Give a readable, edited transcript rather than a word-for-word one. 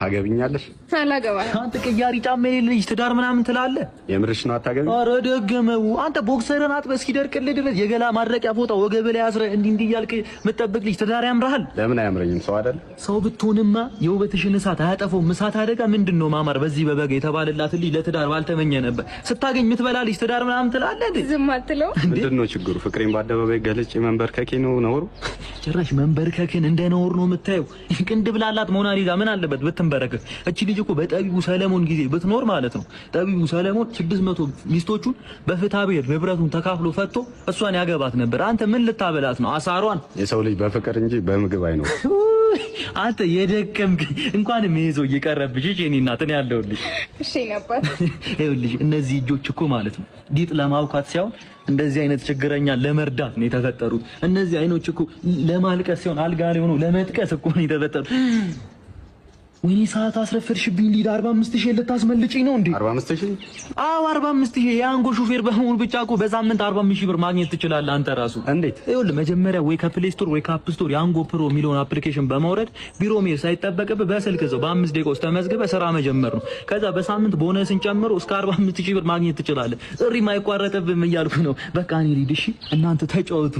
ታገቢኛለሽ? አላገባህም። አንተ ቅያሪ ጫማ የሌለ ልጅ ትዳር ምናምን ትላለህ? የምርሽ ነው? አታገቢ? ኧረ ደገመው። አንተ boxer ህን አጥበህ እስኪደርቅልህ ድረስ የገላ ማድረቂያ ፎጣ ወገብህ ላይ አስረህ እንዲህ እንዲህ እያልክ የምትጠብቅ ልጅ ትዳር ያምርሃል? ለምን አያምረኝም? ሰው አይደል? ሰው ብትሆንማ የውበትሽን እሳት አያጠፋውም። እሳት አደጋ ምንድን ነው ማማር? በዚህ በበጋ የተባለላትን ልጅ ለትዳር ባልተመኘ ነበር። ስታገኝ የምትበላ ልጅ ትዳር ምናምን ትላለህ እንዴ? ዝም አትለው? ምንድን ነው ችግሩ? ፍቅሬን በአደባባይ ገልጬ መንበርከኬ ነው ነውሩ? ጭራሽ መንበርከክን እንደ ነውር ነው የምታየው። ቅንድብ ላላት ሞናሊዛ ምን አለበት ብትንበረከክ? እቺ ልጅ እኮ በጠቢቡ ሰለሞን ጊዜ ብትኖር ማለት ነው፣ ጠቢቡ ሰለሞን 600 ሚስቶቹን በፍትሐ ብሔር ንብረቱን ተካፍሎ ፈቶ እሷን ያገባት ነበር። አንተ ምን ልታበላት ነው? አሳሯን? የሰው ልጅ በፍቅር እንጂ በምግብ አይኖርም። አንተ የደከምክ እንኳንም ይሄ ሰው እየቀረብሽ። እሺ የእኔ እናት፣ እኔ አለሁልሽ። እሺ ነበር። ይኸውልሽ፣ እነዚህ እጆች እኮ ማለት ነው ሊጥ ለማብኳት ሳይሆን እንደዚህ አይነት ችግረኛ ለመርዳት ነው የተፈጠሩት። እነዚህ አይኖች እኮ ለማልቀስ ሳይሆን አልጋ ላይ ሆኖ ለመጥቀስ እኮ ነው የተፈጠሩት። ወይኔ ሰዓት አስረፈድሽብኝ። ሊድ 45,000 ልታስመልጭኝ ነው እንዴ? 45,000? አዎ፣ 45,000። የያንጎ ሹፌር በመሆን ብቻ እኮ በሳምንት 45,000 ብር ማግኘት ትችላለህ አንተ ራሱ። እንዴት? ይኸውልህ፣ መጀመሪያ ወይ ከ Play Store ወይ ከ App Store ያንጎ Pro የሚለውን application በማውረድ ቢሮ መሄድ ሳይጠበቅብህ በስልክ እዛው በ5 ደቂቃ ውስጥ ተመዝግበህ ስራ መጀመር ነው። ከዛ በሳምንት ቦነስን ጨምሮ እስከ 45,000 ብር ማግኘት ትችላለህ። ጥሪ ማይቋረጥብህም እያልኩ ነው። በቃ እኔ ልሂድ እሺ፣ እናንተ ተጫወቱ።